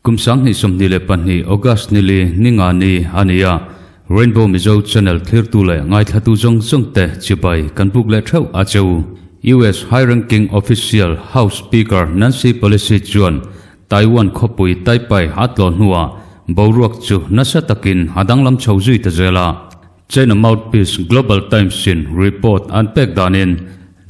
Kum 2022 August ni li ninga ni ania Rainbow Mizo Channel thirtu le ngaithlatu zawng zawng te chibai kan buk leh theuh a cheu. US high ranking official House Speaker Nancy Pelosi chuan Taiwan khawpui Taipei a tlawh hnuah boruak chu nasa takin a danglam chho zui ta zel a. China mouthpiece Global Times in report an pek danin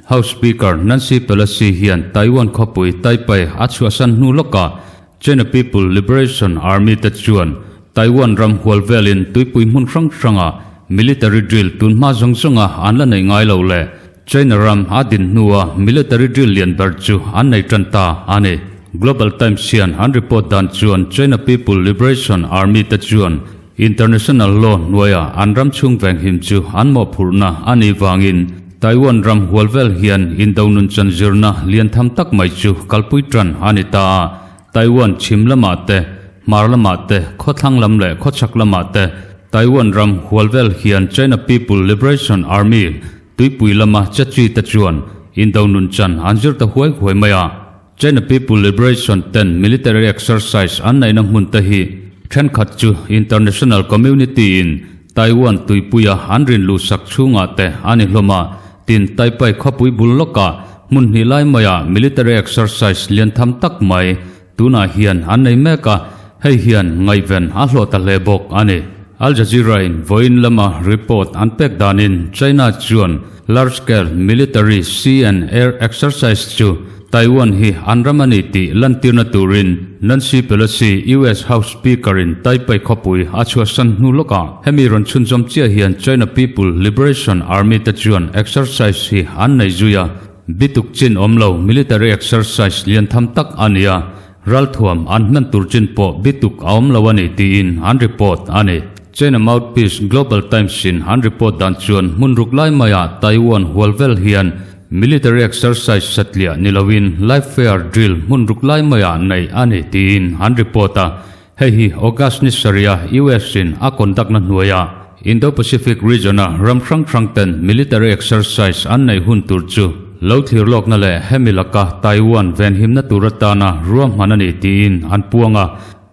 House Speaker Nancy Pelosi hian Taiwan khawpui Taipei a chhuahsan hnu lawkah China People Liberation Army te chuan Taiwan ram hual velin tuipui hmun hrang hranga military drill tunhma zawng zawnga an la nei ngai lo leh China ram a din hnua military drill lian ber chu an nei tan ta a ni. Global Times hian an report dan chuan China People Liberation Army te chuan International law hnuaia an ram chhung veng him chu an mawhphurhna a nih vangin Taiwan ram hual vel hian indo nun chan zirna lian tham tak mai chu kalpui tan a ni ta a. Taiwan chhim lamah te, hmar lamah te, khawthlang lam leh khawchhak lamah te Taiwan ram hual vel hian China People Liberation Army tuipui lama che chi te chuan indo nun chan an zir ta huai huai mai a. China People Liberation ten military exercise an neihna hmun te hi thenkhat chu international community in Taiwan tuipuia an rin luhsak chhungah te a ni hlawm a, tin Taipei khawpui bul lawkah hmun hnih lai maiah military exercise lian tham tak mai tunah hian an nei mek a, hei hian ngaihven a hlawh ta hle bawk a ni. Al Jazeera in vawiin lama report an pek danin China chuan large scale military sea and air exercise chu Taiwan hi an ram a ni tih lantirna turin Nancy Pelosi, US House Speaker in Taipei khawpui a chhuahsan hnu lawkah hemi rawn chhunzawm chiah hian China People Liberation Army te chuan exercise hi an nei zui a, bituk chin awm lo military exercise lian tham tak a ni a, ralthuam an hman tur chin pawh bituk a awm lo a ni tiin an report a ni. China mouthpiece Global Times in an report dan chuan hmun ruk lai maiah Taiwan hual vel hian Military exercise satliah ni loin live fire drill hmun ruk lai maiah neih a ni tiin an report a, hei hi August ni sarih-a US in a conduct na hnuaiah Indo-Pacific region-a ram hrang hrang ten military exercise an neih hun tur chu lo thlir lawkna leh hemi laka Taiwan venhimna tur atana ruahman a ni tiin an puang a.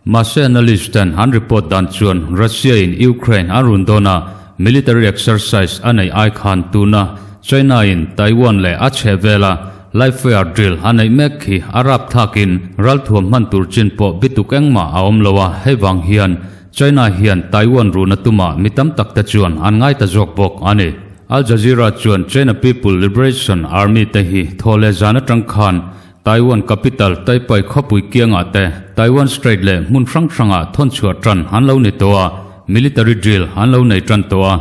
Mahse analyst ten an report dan chuan Russia in Ukraine a run dawn a, military exercise a neih ai khan tuna China in Taiwan leh a chheh vela live fire drill a neih mek khi a rap thlakin ralthuam hman tur chin pawh bituk engmah a awm lo a, hei vang hian China hian Taiwan run a tumah mi tam tak te chuan an ngai ta zawk bawk a ni. Al Jazeera chuan China People Liberation Army te hi thaw leh zan atang khan Taiwan capital Taipei khawpui kiangah te Taiwan Strait leh hmun hrang hrangah thawn chhuah tan an lo ni tawh a, military drill an lo nei tan tawh a,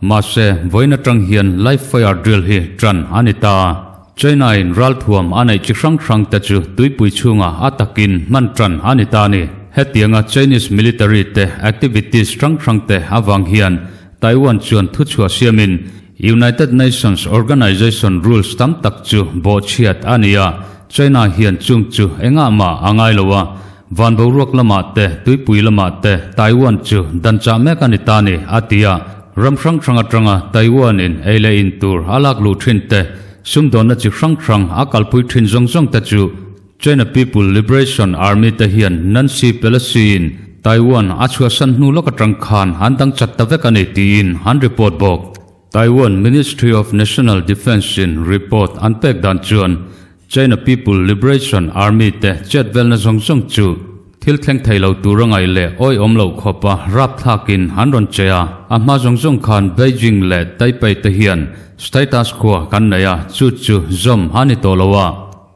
mahse vawiin atang hian live fire drill hi tan a ni ta. China in ralthuam a neih chi hrang hrang te chu tuipui chhungah a takin hman tan a ni ta a ni. Hetianga Chinese military te activities hrang hrang te avang hian Taiwan chuan thuchhuah siamin United Nations Organization rules tam tak chu bawhchhiat a ni a, China hian chung chu engah mah a ngai lo a, van boruak lamah te, tuipui lamah te Taiwan chu dan chah mek a ni ta ni, a ti a. Ram hrang hrang atanga Taiwan in ei leh in tur a lak luh thin te, sumdawnna chi hrang hrang a kalpui thin zawng zawng te chu China People Liberation Army te hian Nancy Pelosi in Taiwan a chhuahsan hnu lawk atang khan an dang chat ta vek a ni tiin an report bawk. Taiwan Ministry of National Defence in report an pek dan chuan China People Liberation Army te chet velna zawng zawng chu thil thleng thei lo tur a ngaih leh awihawm loh khawpa rapthlakin an rawn che a, a hma zawng zawng khan Beijing leh Taipei te hian status quo kan nei a, chu chu zawm a ni tawh lo a.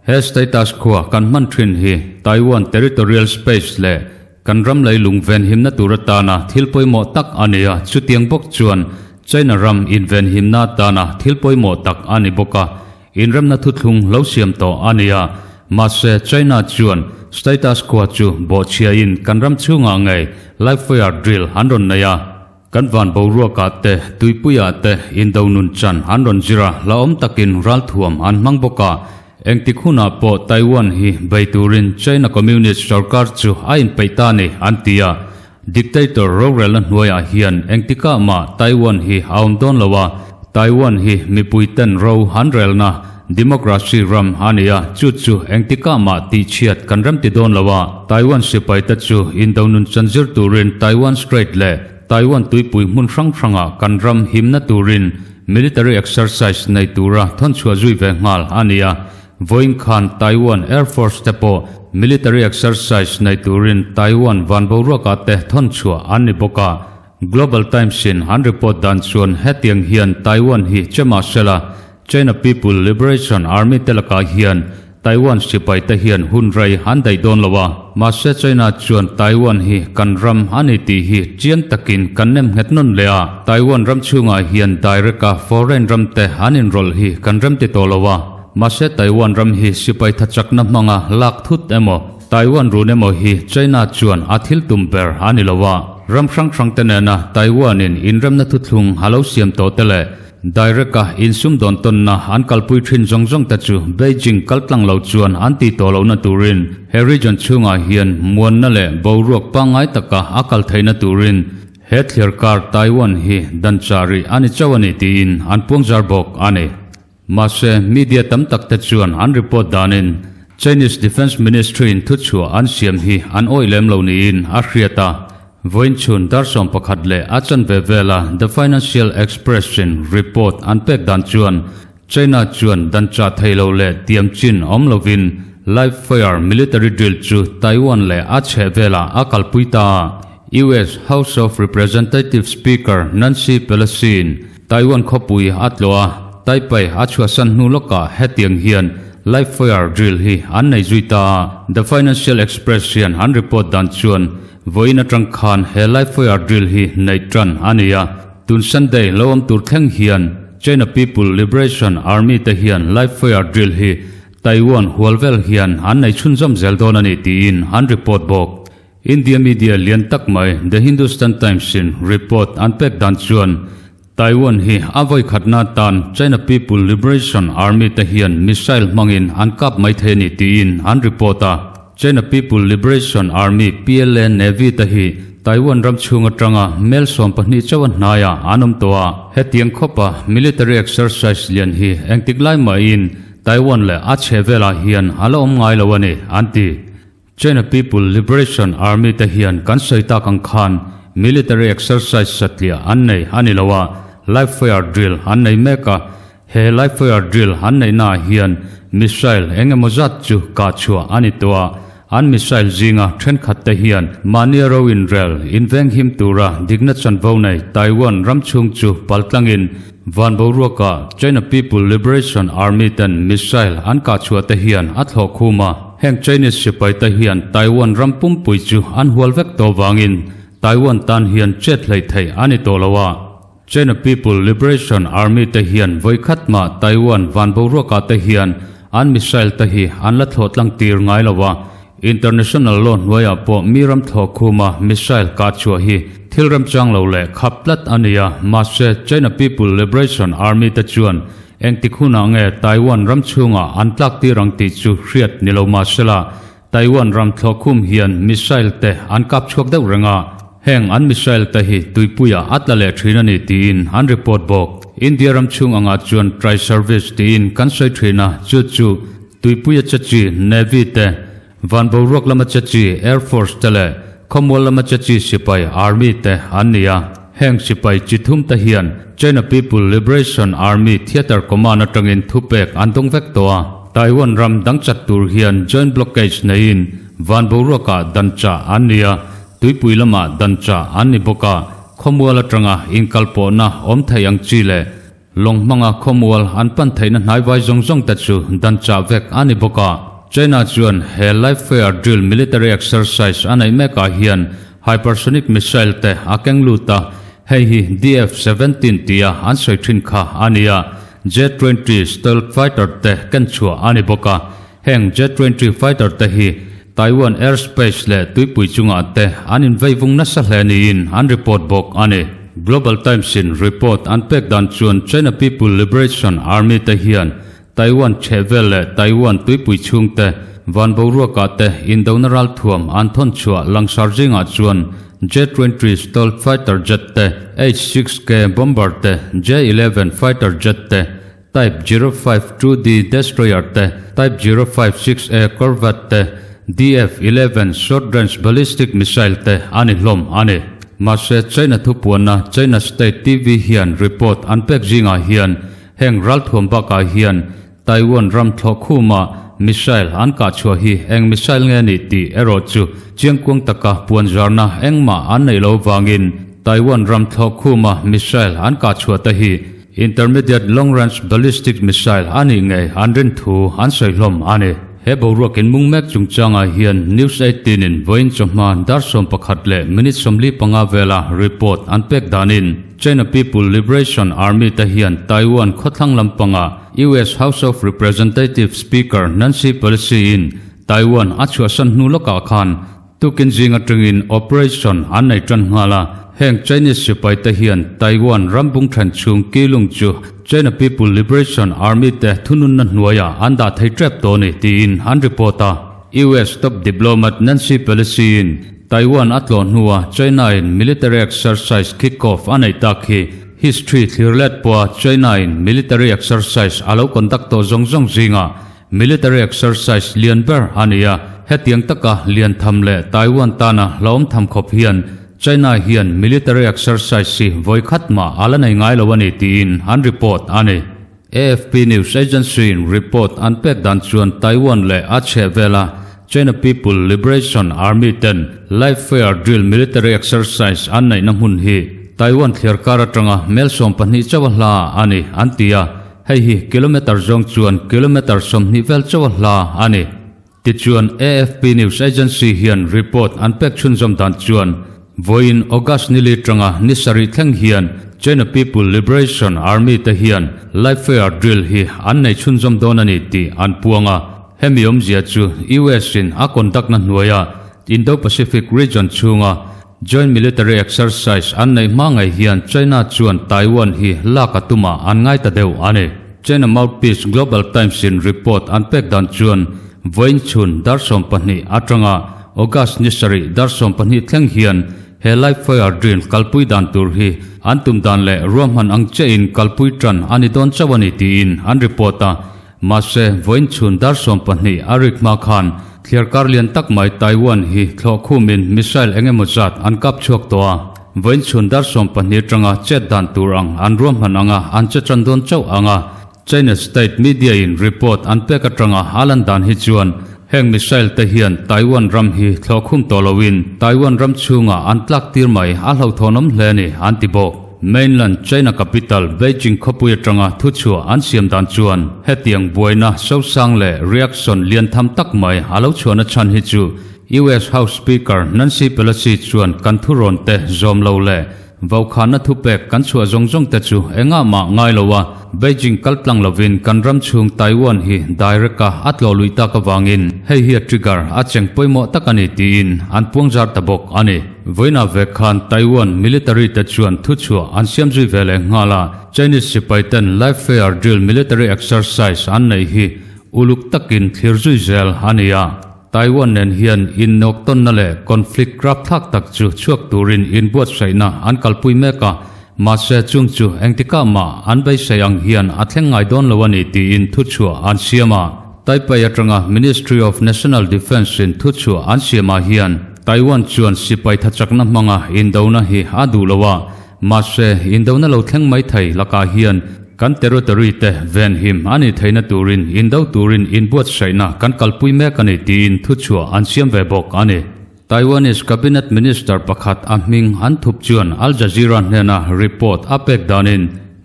He status quo kan hman thin hi Taiwan territorial space leh kan ram leilung venhimna tur atana thil pawimawh tak a ni a, chutiang bawk chuan China ram invenhimna atana thil pawimawh tak a ni bawk a, inremna thuthlung lo siam tawh a ni a. Mahse, China chuan status quo chu bawhchhiain kan ram chhungah ngei live fire drill an rawn nei a. Kan van boruakah te, tuipuiah te indo nun chan an rawn zir a, hlauhawm takin ralthuam an hmang bawk a. Engtik hunah pawh Taiwan hi bei turin China Communist sorkar chu a inpeih ta ni, an ti a. Dictator rorelna hnuaiah hian engtikah mah Taiwan hi a awm dawn lo a, Taiwan hi mipui ten ro an relna Democracy ram a ni a, chu chu engtikah mah tihchhiat kan remti dawn lo a. Taiwan sipaite chu indo nun chan zir turin Taiwan Strait leh Taiwan tuipui hmun hrang hrangah kan ram himna turin military exercise nei tura thawnchhuah zui ve nghal a ni a. Vawiin khan Taiwan Air Force te pawh military exercise nei turin Taiwan van boruakah te thawnchhuah an ni bawk a. Global Times in an report dan chuan hetiang hian Taiwan hi che mahsela China People Liberation Army te lakah hian Taiwan sipai te hian hun rei an daih dawn lo a, mahse China chuan Taiwan hi kan ram a ni tih hi chiang takin kan nem nghet nawn leh a, Taiwan ram chhungah hian direct a foreign ram te an inrawlh hi kan rem ti tawh lo a, mahse Taiwan ram hi sipai thachakna hmanga lak thut emaw Taiwan run emaw hi China chuan a thil tum ber a ni lo a, ram hrang hrang te nena Taiwan in inremna thuthlung a lo siam tawh te leh Direct-a insumdawn tawnna an kalpui thin zawng zawng te chu Beijing kal tlang lo chuan an ti tawh lohna turin he region chhungah hian muanna leh boruak pangngai taka a kal theihna turin he thliar kar Taiwan hi dan chah rih a ni chauh a ni tiin an puangzar bawk a ni. Mahse, media tam tak te chuan an report danin Chinese Defence Ministry-in thuchhuah an siam hi an awih lem lo niin a hriat a. Vawiin chhun dar 11 leh a chanve vela The Financial Express-in report an pek dan chuan China chuan dan chah thei lo leh tiam chin awm lovin live fire military drill chu Taiwan leh a chheh velah a kalpui ta a. US House of Representatives Speaker Nancy Pelosi-in Taiwan khawpui a tlawh a, Taipei a chhuahsan hnu lawkah hetiang hian live fire drill hi an nei zui ta a. The Financial Express hian an report dan chuan Vawiin atang khan he live fire drill hi neih tan a ni a, tun Sunday lo awm tur thleng hian China People Liberation Army te hian live fire drill hi Taiwan hual vel hian an nei chhunzawm zel dawn a ni tiin an report bawk. India media lian tak mai The Hindustan Times in report an pek dan chuan Taiwan hi a vawikhatna atan China People Liberation Army te hian missile hmangin an kap mai thei a ni tiin an report a. China People Liberation Army, PLA, Navy te hi Taiwan ram chhung atanga mel 12 chauh a hnaiah an awm tawh a. Hetiang khawpa military exercise lian hi engtik lai mahin Taiwan leh a chhe velah hian a la awm ngai lo a ni, an ti. China People Liberation Army te hian kan sawi tak ang khan military exercise satliah an nei a ni lo a, live fire drill an nei mek a. He live fire drill an neihnaah hian missile eng emaw zat chu kah chhuah a ni tawh a, an missile zinga thenkhat te hian mahni ro inrel inveng him tura dikna chanvo nei Taiwan ram chhung chu paltlangin van boruakah China People Liberation Army ten missile an kah chhuah te hian a thlawh khum a. Heng Chinese sipai te hian Taiwan ram pumpui chu an hual vek tawh vangin Taiwan tan hian chet hleih theih a ni tawh lo a. China People Liberation Army te hian vawikhat mah Taiwan van boruakah te hian an missile te hi an la thlawh tlang tir ngai lo a. International law hnuaiah pawh mi ram thlawh khuma missile kah chhuah hi thil remchang lo leh khap tlat a ni a. Mahse, China People Liberation Army te chuan Engtik hunah nge Taiwan ram chhungah an tlak tir ang tih chu hriat ni lo mahsela, Taiwan ram thlawhkhum hian missile te an kap chhuak deuh reng a, heng an missile te hi tuipuiah a tla leh thin a ni tiin an report bawk. India ram chhung angah chuan Tri Service tiin kan sawi thin a, chu chu tuipuia che chi Navy te, van boruak lama che chi Air Force te leh khawmual lama che chi sipai Army te an ni a. Heng sipai chi thum te hian China People Liberation Army Theatre Command atangin thupek an dawng vek tawh a. Taiwan ram dang chat tur hian joint blockage neiin van boruakah dan chah an ni a, tuipui lamah dan chah an ni bawk a, khawmual atanga inkalpawhna awm thei ang chi leh Lawng hmanga khawmual an pan theihna hnaivai zawng zawng te chu dan chah vek a ni bawk a. China chuan he live fire drill military exercise a neih mekah hian hypersonic missile te a keng lut a, hei hi DF-17 tia an sawi thin kha a ni a, J-20 stealth fighter te ken chhuah a ni bawk a. Heng J-20 fighter te hi Taiwan airspace leh tuipui chungah te an invei vung nasa hle niin an report bawk a ni. Global Times in report an pek dan chuan China People Liberation Army te hian Taiwan chhehvel leh Taiwan tuipui chhung te van boruakah te indona ralthuam an thawn chhuah langsar zingah chuan J-20 stealth fighter jet te, H-6K bomber te, J-11 fighter jet te, Type 052D destroyer te, Type 056A corvette te, DF-11 short-range ballistic missile te a ni hlawm a ni. Mahse China thupuanna China State TV hian report an pek zingah hian heng ralthuam bakah hian Taiwan ram thlawh khuma missile an kah chhuah hi eng missile nge ni tih erawh chu chiangkuang taka puanzarna engmah an neih lo vangin Taiwan ram thlawh khuma missile an kah chhuah te hi Intermediate Long Range Ballistic Missile a nih ngei an rin thu an sawi hlawm a ni. He boruak inmung mek chungchangah hian News 18 in vawiin chawhma dar 11 leh minute 45 vela report an pek danin China People Liberation Army te hian Taiwan khawthlang lampanga US House of Representatives Speaker Nancy Pelosi in Taiwan a chhuahsan hnu lawkah khan Tukin zing atangin operation an nei tan nghal a, heng Chinese sipai te hian Taiwan ram bung then chhung kilung chu China People Liberation Army te thununna hnuaiah an dah thei tep tawh a ni tiin an report a. US top diplomat Nancy Pelosi in Taiwan a tlawh hnua China in military exercise kick-off a neih tak hi history thlir let pawha China in military exercise a lo conduct tawh zawng zawng zingah Military exercise lian ber a ni a, hetiang taka lian tham leh Taiwan tana hlauhawm tham khawp hian China hian military exercise hi vawi khat mah a la nei ngai lo a ni tiin an report a ni. AFP news agency in report an pek dan chuan Taiwan leh a chhehvela China People Liberation Army ten live fire drill military exercise an neihna hmun hi Taiwan thliarkar atanga mel 12 chauh a hla a ni an ti a. Hei hi kilometre zawng chuan kilometre 20 vel chauh a hla a ni. Tichuan AFP news agency hian report an pek chhunzawm dan chuan vawiin August ni li tanga ni sarih thleng hian China People Liberation Army te hian live fire drill hi an nei chhunzawm dawn a ni tih an puang a. Hemi awmzia chu US in a conduct na hnuaia Indo-Pacific region chhunga Joint military exercise an neih hma ngei hian China chuan Taiwan hi lak a tumah an ngai ta deuh a ni. China mouthpiece Global Times in report an pek dan chuan vawiin chhun dar 12 atanga August ni sarih dar 12 thleng hian he live fire drill kalpui dan tur hi an tum dan leh ruahman ang chiahin kalpui tan a ni dawn chauh a ni tiin an report a. Mahse, vawiin chhun dar 12 a rik hma khan thliarkar lian tak mai Taiwan hi thlawh khumin missile eng emaw zat an kap chhuak tawh a. Vawiin chhun dar 12 atanga chet dan tur ang an ruahman anga an che tan dawn chauh ang a. China state media in report an pek atanga a lan dan hi chuan heng missile te hian Taiwan ram hi thlawh khum tawh loin Taiwan ram chhungah an tlak tir mai a hlauhthawnawm hle a ni an ti bawk. Mainland China capital Beijing khawpui atanga thuchhuah an siam dan chuan hetiang buaina sosang leh reaction lian tham tak mai a lo chhuahna chhan hi chu US House Speaker Nancy Pelosi chuan kan thurawn te zawm lo leh vaukhana thupek kan chhuah zawng zawng te chu engah mah ngai lo a, Beijing kal tlang lovin kan ram chhung Taiwan hi direct a a tlawh lui tak avangin hei hi a trigger a cheng pawimawh tak a ni tiin an puangzar ta bawk a ni. Vawiinah vek khan Taiwan military te chuan thuchhuah an siam zui ve leh nghal a, Chinese sipai ten live fire drill military exercise an neih hi uluk takin thlir zui zel a ni a. Taiwan nen hian innawk tawnna leh conflict rapthlak tak chu chhuak turin inbuatsaihna an kalpui mek a, mahse chung chu engtikah mah an beisei ang hian a thleng ngai dawn lo a ni tiin thuchhuah an siam a. Taipei atanga Ministry of National Defence in thuchhuah an siamah hian Taiwan chuan sipai thachakna hmanga indona hi a duh lo a, mahse indona lo thleng mai thei lakah hian kan territory te venhim a nih theihna turin indo turin inbuatsaihna kan kalpui mek a ni tiin thuchhuah an siam ve bawk a ni. Taiwanese cabinet minister pakhat a hming an thup chuan Al Jazeera hnena report a pek danin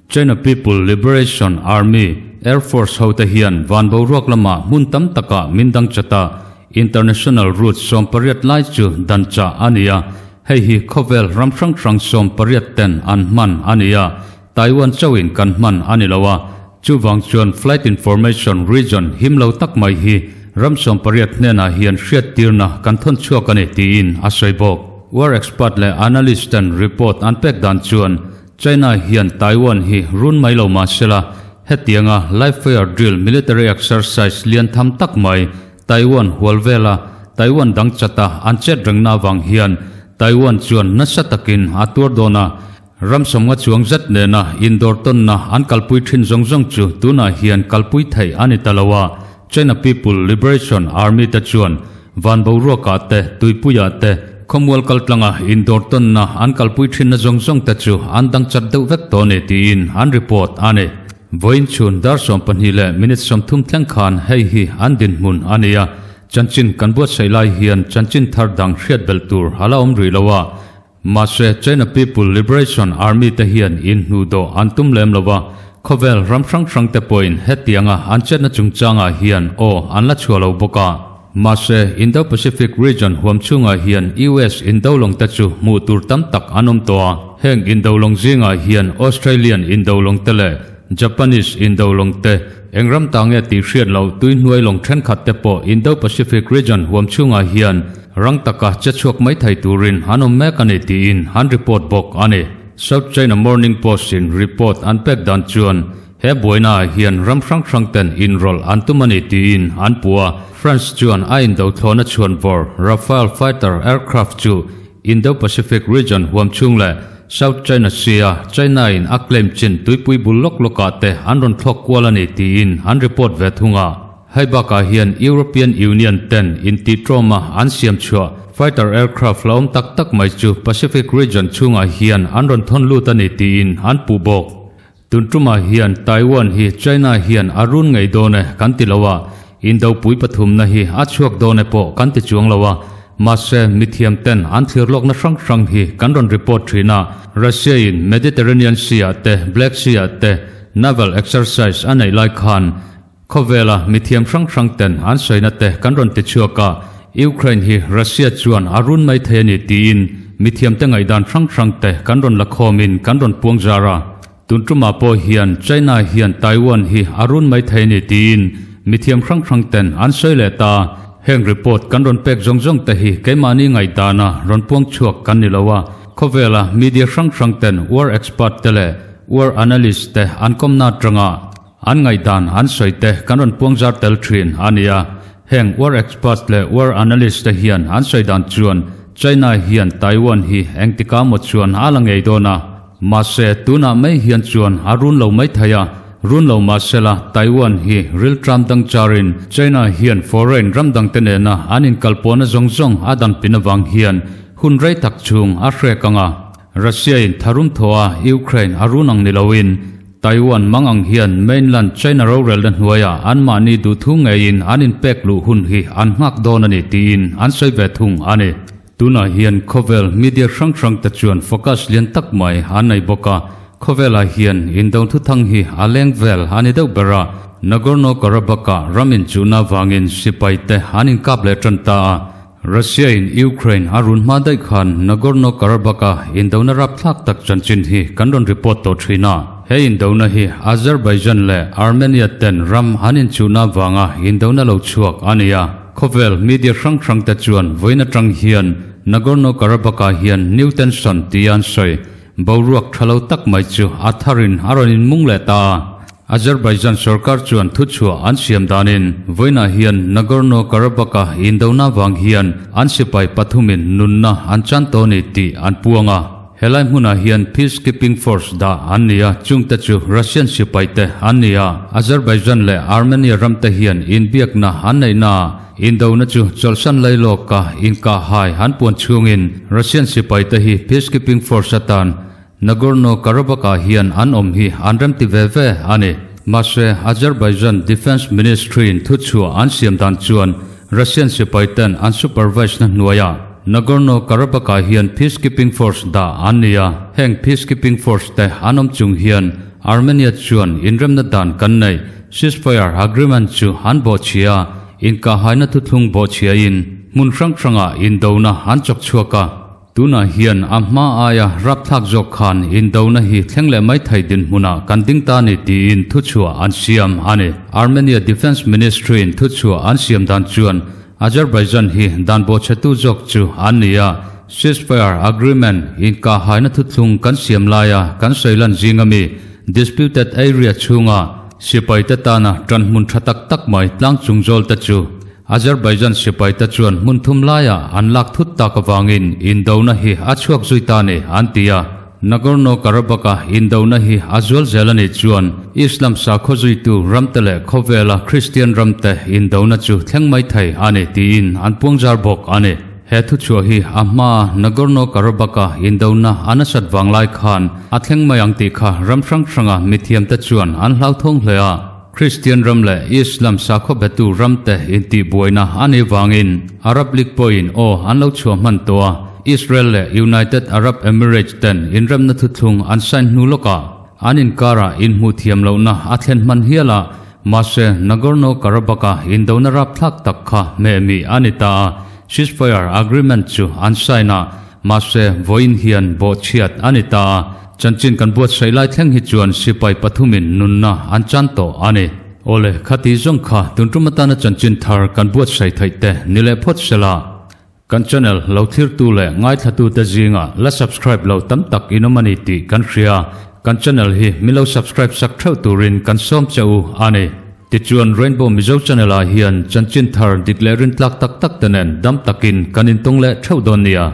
China People Liberation Army Air Force hote hian van boruak lamah hmun tam takah min dang chat a, International route 18 lai chu dan chah a ni a, hei hi khawvel ram hrang hrang 18 ten an hman a ni a, Taiwan chauhin kan hman a ni lo a, chuvang chuan flight information region him lo tak mai hi ram 18 hnenah hian hriattirna kan thawn chhuak a ni tiin a sawi bawk. War expert leh analyst ten report an pek dan chuan China hian Taiwan hi run mai lo mah sela, hetianga live fire drill military exercise lian tham tak mai Taiwan hual vela Taiwan dang chata an chet rengna avang hian Taiwan chuan nasa takin a tuar dawn a. Ram 50 chuang zet nena indawr tawnna an kalpui thin zawng zawng chu tunah hian kalpui theih a ni ta lo a, China People Liberation Army te chuan van boruakah te, tuipuiah te, khawmual kaltlanga indawr tawnna an kalpui thinna zawng zawng te chu an dang chat deuh vek tawh a ni tiin an report a ni. Vawiin chhun dar 12 leh minute 30 thleng khan hei hi an dinhmun a ni a, chanchin kan buatsaih lai hian chanchin thar dang hriat belh tur a la awm rih lo a. Mahse, China People Liberation Army te hian inhnuh dawh an tum lem lo a, khawvel ram hrang hrang te pawhin hetianga an chetna chungchangah hian aw an la chhuah lo bawk a. Mahse, Indo-Pacific region huam chhungah hian US indo lawng te chu hmuh tur tam tak an awm tawh a. Heng indo lawng zingah hian Australian indo lawng te leh Japanese indo lawng te, eng ram ta nge tih hriat loh tui hnuai lawng thenkhat te pawh Indo-Pacific region huam chhungah hian rang taka che chhuak mai thei turin an awm mek a ni tiin an report bawk a ni. South China Morning Post in report an pek dan chuan He buainaah hian ram hrang hrang ten inrawlh an tum a ni tiin an puh a. France chuan a indo thlawhna chhuan vawr Rafale fighter aircraft chu Indo-Pacific region huam chhung leh South China Sea-a China-in a claim chin tuipui bul lawk lawkah te an rawn thlawk kual a ni tiin an report ve thung a. Hei bakah hian European Union ten intihtlawma an siam chhuah fighter aircraft hlauhawm tak tak mai chu Pacific region chhungah hian an rawn thawn lut a ni tiin an puh bawk. Tun tumah hian Taiwan hi China hian a run ngei dawn e kan ti lo a, Indopui pathumna hi a chhuak dawn e pawh kan ti chuang lo a, mahse mithiam ten an thlir lawkna hrang hrang hi kan rawn report thin a, Russia in Mediterranean Sea ah te Black Sea ah te naval exercise a neih lai khan Khawvela mithiam hrang hrang ten an sawina te kan rawn ti chhuak a, Ukraine hi Russia chuan a run mai thei a ni tiin mithiam te ngaihdan hrang hrang te kan rawn la khawmin kan rawn puang zar a. Tun tumah pawh hian China hian Taiwan hi a run mai thei a ni tiin mithiam hrang hrang ten an sawi leh ta. Heng report kan rawn pek zawng zawng te hi keimahni ngaihdana rawn puang chhuak kan ni lo a, khawvela media hrang hrang ten war expert te leh war analyst te an kawmna atanga An ngaihdan an sawi te kan rawn puang zar tel thin a nia. Heng war experts leh war analysts te hian an sawi dan chuan China hian Taiwan hi engtika maw chuan a la ngei dawn a. Mahse, tunah mai hian chuan a run lo mai thei a. Run lo mahsela Taiwan hi riltram dang charin China hian foreign ram dangte nena an inkalpawhna zawng zawng a dan pin avang hian hun rei tak chhung a hrek ang a. Russia in tharum thaw a Ukraine a run ang ni loin Taiwan mang ang hian mainland China rorelna hnuaiah anmahni duhthu ngeiin an inpek luh hun hi an nghak dawn a ni tiin an sawi ve thung a ni. Tunah hian khawvel media hrang hrang te chuan focus lian tak mai an nei bawk a, khawvelah hian indon thuthang hi a leng vel a ni deuh ber a, Nagorno-Karabakh-ah ram inchuhna vangin sipai te an inkap leh tan ta a, Russia in Ukraine a run hma daih khan Nagorno-Karabakh-a indona rapthlak tak chanchin hi kan rawn report tawh thin a. He indona hi Azerbaijan leh Armenia ten ram an inchuhna vanga indona lo chhuak a ni a. Khawvel media hrang hrang te chuan vawiin atang hian Nagorno-Karabakh-ah hian new tension tia an sawi. Boruak tha lo tak mai chu a tharin a rawn inmung leh ta a. Azerbaijan sorkar chuan thuchhuah an siam danin vawiinah hian Nagorno-Karabakh-a indona vang hian an sipai pathumin nunna an chan tawh a ni tih an puang a. Helai hmunah hian peacekeeping force dah an ni a, chungte chu Russian sipaite an ni a. Azerbaijan leh Armenia ramte hian inbiakna an neihnaah indona chu chawlhsan lai lawka inkahhai an puan chhungin Russian sipaite hi peacekeeping force atan Nagorno-Karabakh-ah hian an awm hi an remti ve ve a ni. Mahse, Azerbaijan Defence Ministry-in thuchhuah an siam dan chuan Russian sipaiten an supervise-na hnuaiah Nagorno-Karabakh-ah hian peacekeeping force dah an ni a. Heng peacekeeping force te an awm chung hian Armenia chuan inremna dan kan nei, ceasefire agreement, chu an bawhchhia a, inkahhaina thuthlung bawhchhiain hmun hrang hrangah indona an chawk chhuak a. Tunah hian a hma aia rapthlak zawk khan indona hi thleng leh mai thei dinhmunah kan ding ta ni tiin thuchhuah an siam a ni. Armenia Defence Ministry-in thuchhuah an siam dan chuan Azerbaijan hi dan bawhchhetu zawk chu an ni a, ceasefire agreement inkahhaina thuthlung kan siam laia kan sawi lan zinga mi disputed area chhunga sipaite tana ṭanhmun ṭha tak tak mai tlang chung zawlte chu Azerbaijan sipaite chuan hmun thum laiah an lak thut tak avangin indona hi a chhuak zui ta ni, an ti a. Nagorno-Karabakh-a indona hi a zual zel a nih chuan Islam sakhaw zuitu ramte leh khawvela Kristian ramte indona chu thleng mai thei a ni tiin an puangzar bawk a ni. He thuchhuah hi a hmaa Nagorno-Karabakh-a indona a nasat vang lai khan a thleng mai ang tih kha ram hrang hranga mithiamte chuan an hlauthawng hle a. Kristian ram leh Islam sakhaw betu ramte intihbuaina a nih vangin Arab League pawhin aw an lo chhuah hman tawh a, Israel leh United Arab Emirates ten inremna thuthlung an sign hnu lawkah an inkarah inhmuh thiam lohna a thlen hman hial a, mahse Nagorno-Karabakh-a indona rapthlak tak kha hmehmih a ni ta a, ceasefire agreement chu an sign a, Mahse, vawiin hian bawhchhiat a ni ta a, chanchin kan buatsaih lai thleng hi chuan sipai pathumin nunna an chan tawh a ni. Awle, khati zawng kha tun tum atana chanchin thar kan buatsaih theih te ni leh phawt sela. Kan channel lo thlirtu leh ngaithlatute zingah la subscribe lo tam tak in awm a ni tih kan hria. Kan channel hi min lo subscribe sak theuh turin kan sawm che u a ni. Tichuan Rainbow Mizo channel ah hian chanchin thar dik leh rintlak tak tak te nen dam takin kan intawng leh theuh dawn nia.